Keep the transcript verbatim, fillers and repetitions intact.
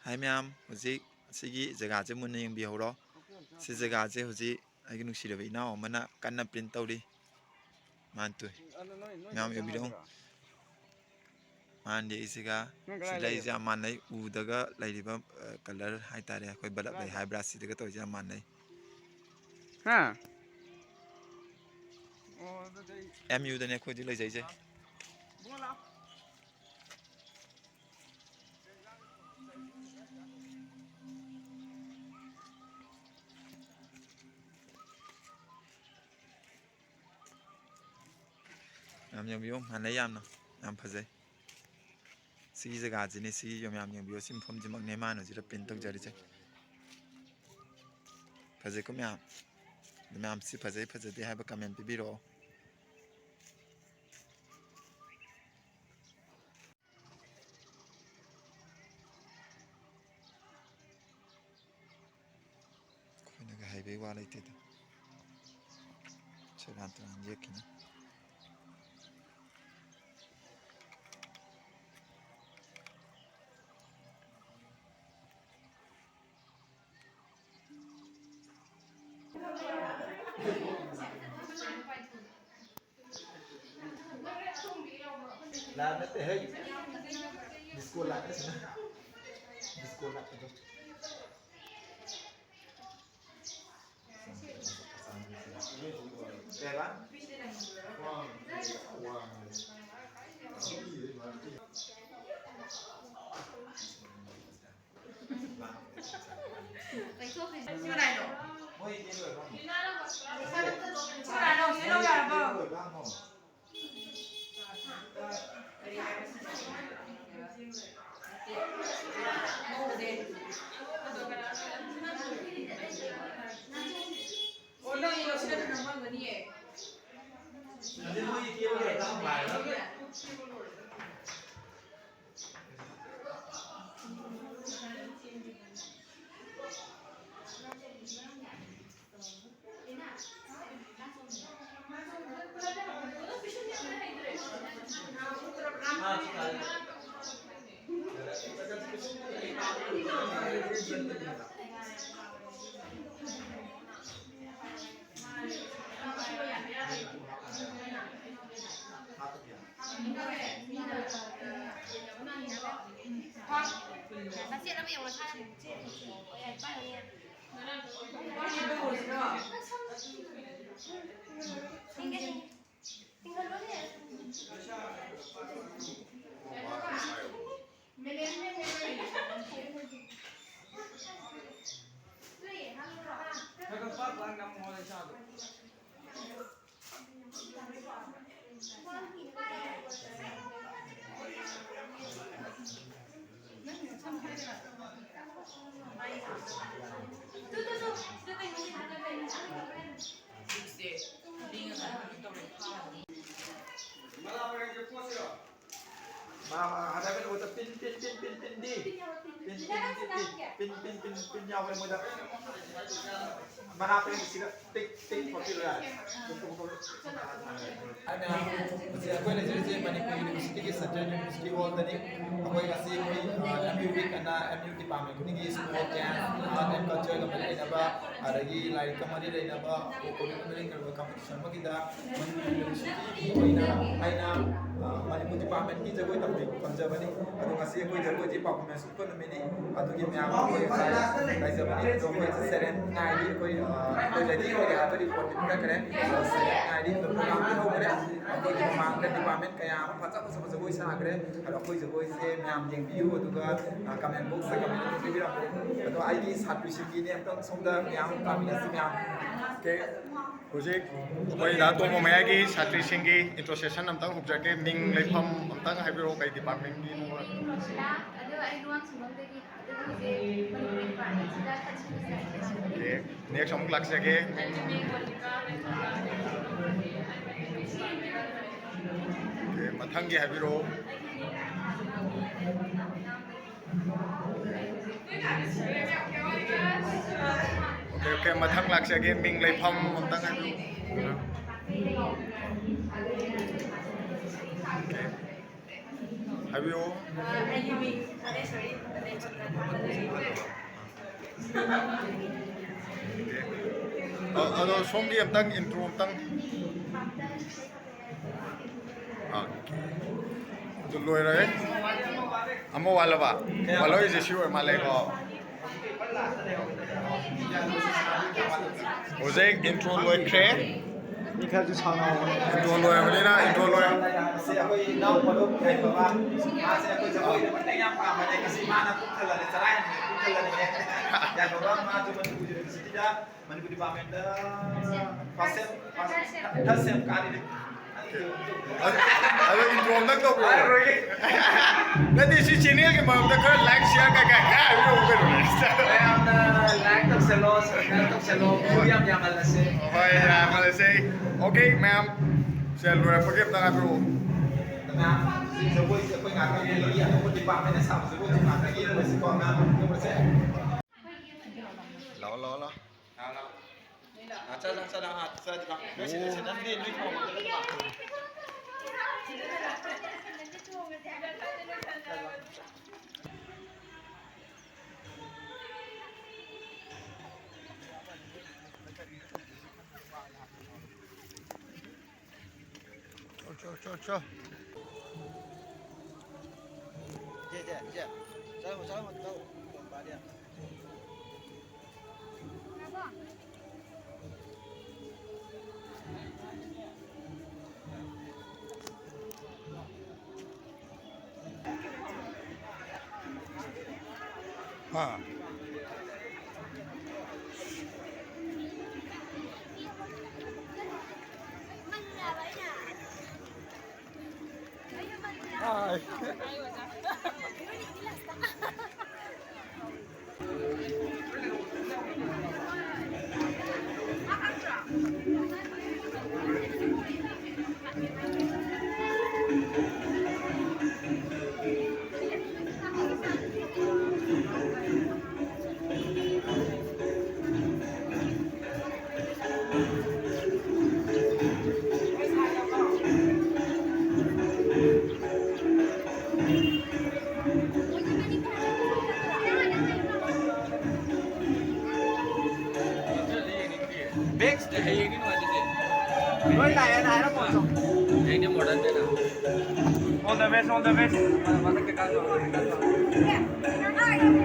ꯍꯥꯏ ꯃꯌꯥꯝ, ꯍꯧꯖꯤꯛ ꯑꯁꯤꯒꯤ ꯖꯒꯥꯁꯦ ꯃꯨꯟꯅ ꯌꯦꯡꯕꯤꯍꯧꯔꯣ꯫ ꯁꯤ ꯖꯒꯥꯁꯦ ꯍꯧꯖꯤꯛ ꯑꯩꯒꯤ ꯅꯨꯡꯁꯤꯔꯕ ꯏꯅꯥꯎ ꯑꯃꯅ ꯀꯟꯅ ꯄ꯭ꯔꯤꯟ ꯇꯧꯔꯤ꯫ ꯃꯥꯅ ꯇꯨꯏ꯫ ꯃꯌꯥꯝ ꯌꯦꯡꯕꯤꯔꯛꯎ꯫ ꯃꯥꯅꯗꯤ ꯑꯩꯁꯤꯒ ꯅꯪ ꯁꯤ ꯀꯗꯥꯏ ꯂꯩꯔꯤꯁꯦ ꯂꯩꯔꯤꯕ? ꯌꯥꯝ ꯃꯥꯟꯅꯩ꯫ ꯎꯗꯒ ꯂꯩꯔꯤꯕ, ꯑ, ꯀꯂꯔ ꯍꯥꯏꯇꯥꯔꯦ, ꯑꯩꯈꯣꯏ ꯕꯂꯞ ꯂꯩ ꯀꯗꯥꯏꯗ? ꯍꯥꯏꯕ꯭ꯔꯥ, ꯁꯤꯗꯒ ꯇꯧꯔꯤꯁꯦ ꯌꯥꯝ ꯃꯥꯟꯅꯩ꯫ ꯍꯥ? ꯑꯣ, ꯑꯗꯨꯗꯤ ꯑꯩ ꯑꯦꯝ ꯌꯨꯗꯅꯦ ꯑꯩꯈꯣꯏ ꯍꯧꯖꯤꯛ ꯂꯩꯖꯩꯁꯦ꯫ ꯏꯕꯨꯡꯉꯣ ꯂꯥꯎ꯫ ꯌꯥꯝ ꯌꯦꯡꯕꯤꯌꯨ, ꯃꯥꯟꯅꯩ ꯌꯥꯝꯅ꯫ ꯌꯥꯝ ꯐꯖꯩ꯫ ꯁꯤꯒꯤ ꯖꯒꯥꯁꯤꯅꯦ, ꯁꯤꯒꯤ ꯌꯨꯝ ꯌꯥꯝ ꯌꯦꯡꯕꯤꯌꯨ꯫ ꯁꯤ ꯃꯐꯝꯁꯤꯃꯛꯅꯦ ꯃꯥꯅ ꯍꯧꯖꯤꯛ ꯄ꯭ꯔꯤꯟ ꯇꯧꯖꯔꯤꯁꯦ꯫ ꯐꯖꯩꯀꯣ ꯃꯌꯥꯝ? ꯑꯗꯨ ꯃꯌꯥꯝ ꯁꯤ ꯐꯖꯩ ꯐꯖꯗꯦ ꯍꯥꯏꯕ ꯀꯃꯦꯟ ꯄꯤꯕꯤꯔꯛꯑꯣ꯫ ꯑꯩꯈꯣꯏꯅꯒ ꯍꯥꯏꯕꯩ ꯋꯥ ꯂꯩꯇꯦꯗ꯫ ꯁꯦꯔꯥꯟ ꯇꯨꯔꯥꯟ ꯌꯦꯛꯈꯤꯅꯤ꯫ ꯂꯥꯛ ꯅꯠꯇꯦ ꯍꯩ꯫ ꯗꯤꯁꯀꯣ ꯂꯥꯛꯅꯦ ꯁꯤꯅ꯫ ꯗꯤꯁꯀꯣ ꯂꯥꯛꯄꯗꯣ꯫ ꯀꯩꯕ? ꯃꯆꯦꯠ ꯑꯃ ꯌꯦꯡꯉꯣ, ꯁꯥ ꯌꯥꯝ ꯁꯤꯡꯒꯦ, ꯁꯤꯡꯒꯦ꯫ ꯆꯤꯡꯍꯜꯂꯣꯅꯦ꯫ ꯃꯥ, ꯃꯥ, ꯍꯥꯏꯔꯒ ꯂꯣꯏꯗ ꯄꯤꯟ, ꯄꯤꯟ, ꯄꯤꯟ, ꯄꯤꯟ, ꯄꯤꯟ, ꯗꯤ꯫ ꯄꯤꯟ, ꯄꯤꯟ, ꯄꯤꯟ, ꯄꯤꯟ, ꯄꯤꯟ, ꯄꯤꯟ, ꯄꯤꯟ, ꯄꯤꯟ ꯌꯥꯎꯕꯅꯦ ꯃꯣꯏꯗ꯫ ꯃꯅꯥ ꯄꯤꯟ ꯁꯤꯗ ꯇꯤꯛ, ꯇꯤꯛ ꯈꯣꯠꯄꯤꯔꯣ ꯌꯥꯔꯦ꯫ ꯍꯥꯏꯅ ꯍꯧꯖꯤꯛ ꯑꯩꯈꯣꯏ ꯂꯩꯖꯔꯤꯁꯦ ꯃꯅꯤꯄꯨꯔ ꯌꯨꯅꯤꯚꯔꯁꯤꯇꯤꯒꯤ ꯁꯦꯟꯇ꯭ꯔꯦꯜ ꯌꯨꯅꯤꯚꯔꯁꯤꯇꯤ ꯍꯣꯜꯗꯅꯤ꯫ ꯑꯩꯈꯣꯏ ꯉꯁꯤ ꯑꯩꯈꯣꯏ, ꯑ, ꯑꯦꯝ ꯌꯨ ꯋꯤꯛ ꯑꯅ ꯑꯦꯝ ꯌꯨ ꯗꯤꯄꯥꯔꯠꯃꯦꯟ ꯈꯨꯗꯤꯡꯒꯤ ꯁ꯭ꯄꯣꯔꯠ, ꯗꯦꯟꯁ, ꯑꯥꯔꯠ ꯑꯦꯟ ꯀꯜꯆꯔꯒ ꯃꯔꯤ ꯂꯩꯅꯕ, ꯑꯗꯒꯤ ꯂꯥꯏꯔꯤꯛꯀ ꯃꯔꯤ ꯂꯩꯅꯕ, ꯀꯣꯂꯦꯖ ꯃꯔꯤ ꯂꯩꯅꯕ ꯀꯝꯄꯤꯇꯤꯁꯟ ꯑꯃꯒꯤꯗ ꯃꯅꯤꯄꯨꯔ ꯌꯨꯅꯤꯚꯔꯁꯤꯇꯤꯒꯤ ꯑꯣꯏꯅ ꯑꯩꯅ, ꯑ, ꯃꯅꯤꯄꯨꯔ ꯗꯤꯄꯥꯔꯠꯃꯦꯟꯒꯤ ꯖꯒꯣꯏ ꯇꯝꯕꯤ-, ꯇꯝꯖꯕꯅꯤ꯫ ꯑꯗꯣ ꯉꯁꯤ ꯑꯩꯈꯣꯏ ꯖꯒꯣꯏꯁꯦ ꯄꯔꯐꯣꯔꯃꯦꯟꯁ ꯎꯠꯄ ꯅꯨꯃꯤꯠꯅꯤ꯫ ꯑꯗꯨꯒꯤ ꯃꯌꯥꯝ ꯑꯩꯈꯣꯏ ꯉꯁꯥꯏ ꯉꯥꯏꯖꯕꯅꯤ꯫ ꯑꯗꯣ ꯑꯩꯈꯣꯏ ꯁꯦꯔꯦꯟ ꯉꯥꯏꯔꯤ꯫ ꯑꯩꯈꯣꯏ, ꯑ, ꯑꯩꯈꯣꯏ ꯔꯦꯗꯤ ꯑꯣꯏꯔꯦ꯫ ꯑꯗꯨ ꯔꯤꯄꯣꯔꯠ ꯄꯤꯔꯛꯈ꯭ꯔꯦ꯫ ꯑꯗꯣ ꯁꯦꯔꯦꯟ ꯉꯥꯏꯔꯤ꯫ ꯑꯗꯣ ꯄ꯭ꯔꯣꯒ꯭ꯔꯥꯝꯗꯤ ꯍꯧꯈ꯭ꯔꯦ꯫ ꯑꯩꯈꯣꯏꯒꯤ ꯃꯃꯥꯡꯗ ꯗꯤꯄꯥꯔꯠꯃꯦꯟ ꯀꯌꯥ ꯑꯃ ꯐꯖ ꯐꯖꯕ ꯖꯒꯣꯏ ꯁꯥꯈ꯭ꯔꯦ꯫ ꯑꯗꯣ ꯑꯩꯈꯣꯏ ꯖꯒꯣꯏꯁꯦ ꯃꯌꯥꯝ ꯌꯦꯡꯕꯤꯌꯨ, ꯑꯗꯨꯒ, ꯑ, ꯀꯃꯦꯟ ꯕꯣꯛꯁꯇ ꯀꯃꯦꯟ ꯑꯗꯨꯝ ꯄꯤꯕꯤꯔꯝꯃꯨ꯫ ꯑꯗꯣ ꯑꯩꯒꯤ ꯁꯥꯇ꯭ꯔꯤꯁꯤꯡꯒꯤꯅꯦ, ꯑꯝꯇꯪ ꯁꯣꯝꯗ ꯃꯌꯥꯝ ꯇꯥꯃꯤꯟꯅꯁꯤ ꯃꯌꯥꯝ꯫ ꯑꯣꯀꯦ, ꯍꯧꯖꯤꯛ ꯑꯩꯈꯣꯏ ꯗꯥ ꯇꯣꯝꯕ ꯃꯌꯥꯏꯒꯤ ꯁꯥꯇ꯭ꯔꯤꯁꯤꯡꯒꯤ ꯏꯟꯇ꯭ꯔꯣꯗꯛꯁꯟ ꯑꯝꯇꯪ ꯍꯧꯖꯔꯛꯀꯦ꯫ ꯃꯤꯡ, ꯂꯩꯐꯝ ꯑꯝꯇꯪ ꯍꯥꯏꯕꯤꯔꯛꯑꯣ, ꯀꯩ ꯗꯤꯄꯥꯔꯠꯃꯦꯟꯒꯤꯅꯣ? ꯑꯗꯣ ꯑꯩ ꯂꯨꯋꯥꯡꯁꯪꯕꯝꯗꯒꯤ꯫ ꯑꯣꯀꯦ, ꯅꯦꯛꯁ ꯑꯃꯨꯛ ꯂꯥꯛꯆꯒꯦ꯫ ꯑꯣꯀꯦ, ꯃꯊꯪꯒꯤ ꯍꯥꯏꯕꯤꯔꯛꯑꯣ꯫ ꯑꯣꯀꯦ, ꯑꯣꯀꯦ, ꯃꯊꯪ ꯂꯥꯛꯆꯒꯦ꯫ ꯃꯤꯡ, ꯂꯩꯐꯝ ꯑꯝꯇꯪ ꯍꯥꯏꯕꯤꯌꯨ꯫ ꯑꯣꯀꯦ꯫ ꯍꯥꯏꯕꯤꯌꯨ꯫ ꯑ, ꯑꯩꯒꯤ ꯃꯤꯡ ꯊꯥꯅꯦꯁꯣꯔꯤ, ꯅꯦꯆꯔꯅ ꯊꯥꯡꯃꯗꯒꯤ꯫ ꯑ- ꯑꯗꯣ ꯁꯣꯝꯒꯤ ꯑꯝꯇꯪ intro ꯑꯝꯇꯪ꯫ ꯑꯣꯀꯦ꯫ ꯑꯗꯨ ꯂꯣꯏꯔꯦ꯫ ꯑꯃ ꯋꯥꯠꯂꯕ? ꯋꯥꯠꯂꯣꯏꯁꯦ ꯁꯤ ꯑꯣꯏꯔ ꯃꯥꯜꯂꯦꯀꯣ꯫ ꯍꯧꯖꯤꯛ intro ꯂꯣꯏꯈ꯭ꯔꯦ꯫ ꯃꯤ ꯈꯔꯁꯨ ꯁꯥꯎꯅꯍꯧꯕꯅꯦ꯫ Intro ꯂꯣꯏꯔꯕꯅꯤꯅ intro ꯂꯣꯏꯔ- ꯁꯤ ꯑꯩꯈꯣꯏ ꯏꯅꯥꯎ ꯃꯔꯨꯞ ꯌꯥꯏꯐꯕ꯫ ꯃꯥꯁꯦ ꯑꯩꯈꯣꯏ ꯖꯒꯣꯏꯗ ꯃꯇꯦꯡ ꯌꯥꯝ ꯄꯥꯡꯕꯅꯦ꯫ ꯉꯁꯤ ꯃꯥꯅ ꯄꯨꯛ ꯊꯜꯂꯅꯤ, ꯆꯔꯥ ꯍꯦꯟꯕꯅꯦ, ꯄꯨꯛ ꯊꯜꯂꯅꯤꯅꯦ꯫ ꯌꯥꯏꯐꯕ ꯃꯥꯁꯨ ꯃꯅꯤꯄꯨꯔ ꯌꯨꯅꯤꯚꯔꯁꯤꯇꯤꯗ Manipur department first sem, first sem ꯀꯥꯔꯤꯅꯦ꯫ ꯑꯗꯣ intro ꯑꯝꯇꯪ ꯇꯧꯕꯤꯔꯣ꯫ ꯅꯠꯇꯦ, ꯁꯤ channelꯒꯤ ꯃꯔꯝꯗ ꯈꯔ like, share ꯀꯩꯀꯥ ꯈꯔ ꯍꯥꯏꯕꯤꯔꯛꯑꯣ ꯀꯩꯅꯣꯅꯦ꯫ ꯃꯌꯥꯝꯅ like ꯇꯧꯁꯜꯂꯣ, subscribe ꯇꯧꯁꯜꯂꯣ, view ꯌꯥꯝ ꯌꯥꯝꯍꯜꯂꯁꯦ꯫ ꯍꯣꯏ, ꯌꯥꯝꯍꯜꯂꯁꯦ꯫ Okay, ꯃꯌꯥꯝ, ꯁꯦ ꯂꯣꯏꯔꯛꯄꯒꯤ ꯑꯝꯇ ꯍꯥꯏꯕꯤꯔꯛꯑꯣ꯫ ꯃꯌꯥꯝ, ꯁꯤ ꯖꯒꯣꯏꯁꯦ ꯑꯩꯈꯣꯏ ꯉꯥꯛꯇꯪ ꯌꯦꯡꯉꯒ ꯑꯇꯣꯞꯄ departmentꯅ ꯁꯥꯕ ꯖꯒꯣꯏꯁꯦ ꯉꯥꯛꯇꯪ ꯌꯦꯡꯉꯨꯔꯁꯤꯀꯣ, ꯃꯌꯥꯝ ꯌꯦꯡꯉꯨꯔꯁꯦ꯫ ꯂꯥꯛꯑꯣ, ꯂꯥꯛꯑꯣ, ꯂꯥꯛꯑꯣ꯫ ꯂꯥꯛꯑꯣ, ꯂꯥꯛꯑꯣ꯫ ꯆꯠꯂꯣ, ꯆꯠꯂꯣ, ꯑꯥ, ꯆꯠꯂꯣ꯫ ꯅꯣꯏ ꯁꯤꯗ, ꯁꯤꯗ, ꯅꯣꯏ, ꯅꯣꯏ ꯊꯣꯡꯕꯗ ꯂꯥꯛꯑꯣ꯫ ꯆꯣ, ꯆꯣ, ꯆꯣ, ꯆꯣ꯫ ꯏꯆꯦ, ꯏꯆꯦ, ꯏꯆꯦ꯫ ꯆꯪꯉꯣ, ꯆꯪꯉꯣ, ꯆꯪꯉꯣ꯫ ꯍꯥ꯫ ꯍꯥꯏ꯫ Next, ꯍꯌꯦꯡꯗꯤ ꯅꯨꯡꯉꯥꯏꯖꯗꯦ꯫ ꯂꯣꯏ ꯂꯥꯛꯑꯦꯅ ꯍꯥꯏꯔꯛꯄ ꯅꯠꯇ꯭ꯔꯣ? ꯍꯌꯦꯡꯗꯤ modern ꯗꯦꯅ꯫ All the best, all the best. ꯃꯊꯛꯇ ꯀꯥꯈ꯭ꯔꯣ, ꯃꯊꯛꯇ ꯀꯥꯈ꯭ꯔꯣ꯫